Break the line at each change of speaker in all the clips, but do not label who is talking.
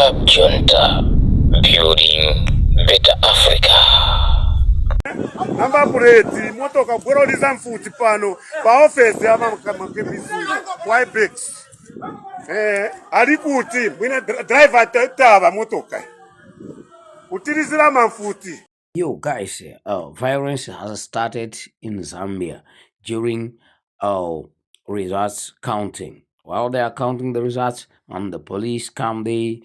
Club Junta, building better Africa.
Number plate motoka bweroliza mfuti pano pa ofesi ya makemisi wa Ibex. Ali kuti mwina driver tava motoka kutirizira mafuti.
Yo, guys, violence has started in Zambia during results counting. While they are counting the results, and the police come there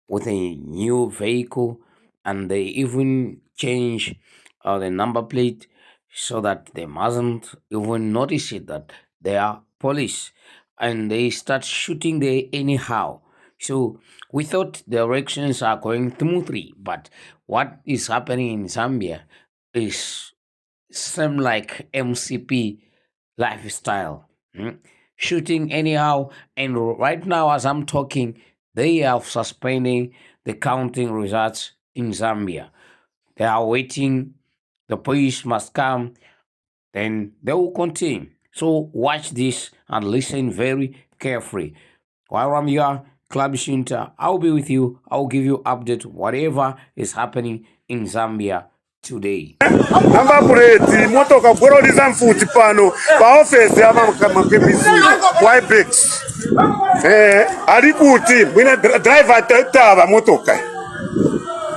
with a new vehicle, and they even change the number plate so that they mustn't even notice it that they are police, and they start shooting there anyhow. So we thought the elections are going smoothly, but what is happening in Zambia is same like MCP lifestyle. Shooting anyhow, and right now as I'm talking, they are suspending the counting results in Zambia. They are waiting, the police must come, then they will continue. So watch this and listen very carefully. While I'm here, Club Shinta, I'll be with you. I'll give you update whatever is happening in Zambia today.
Number plate motoka bweroliza mfuti pano pa ofesi ya makemisi wa Ibex. Ali kuti mwina driver tava motoka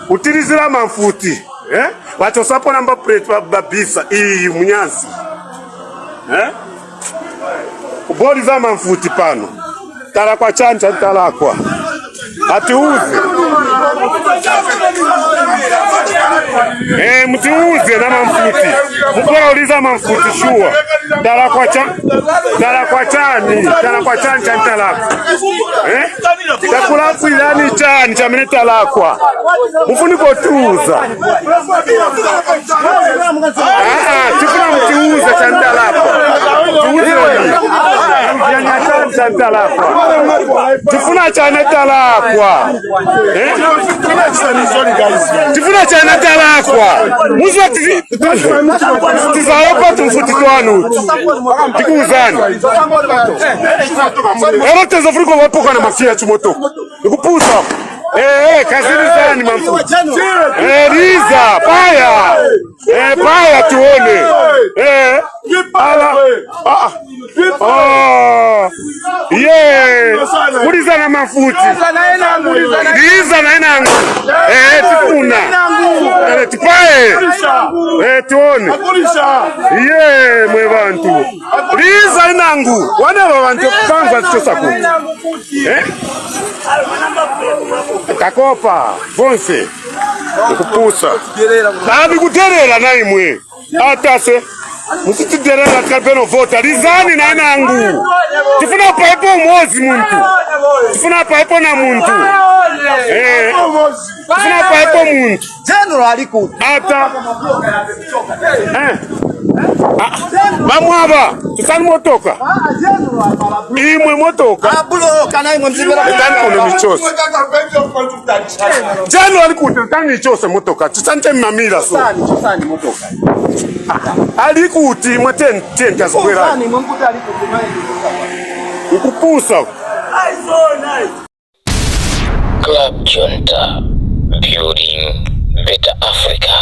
kutirizira mafuti vachosapo number plate babisa iyi munyansi kuboliza mafuti pano talakwa chanja talakwa atiuze mtiuze na mamfuti mukora mamfuti shuwa talakwa cha talakwa chani talakwa chani chani talakwa takulakwilani chani chamene talakwa mufuniko tuuza tifuna mtiuze chani talakwa tiuze chani talakwa tifuna chane talakwa tifuna chane talakwa muzwa tizaopa tumfuti twanu tikuuzani ero tezafuriko wapoka na mafia chimoto ikupusa kazini mamfuti liza paya paya tuone ala ye kuliza na mafuti liza na enangu tifuna tipaye tuone ye mwe bantu liza enangu wana bantu pangwa tichosa kuti kakopa vonse kupusa babi kuterera na imwe atase musitiderera tikapeno vota lizani na enangu tifuna paipo umozi muntu tifuna paipo na muntu tifuna paipo muntu
General aliku
ata bamwaba tusani motoka imwe motoka
abulo kana imwe mzibera
etani kono michose General alikuti tani michose motoka tusante mamira so
sani motoka
alikuti mwe ten ten kazibwera
sani mwe mkuti aliku
ukupusa.
Club Junta, building better Africa.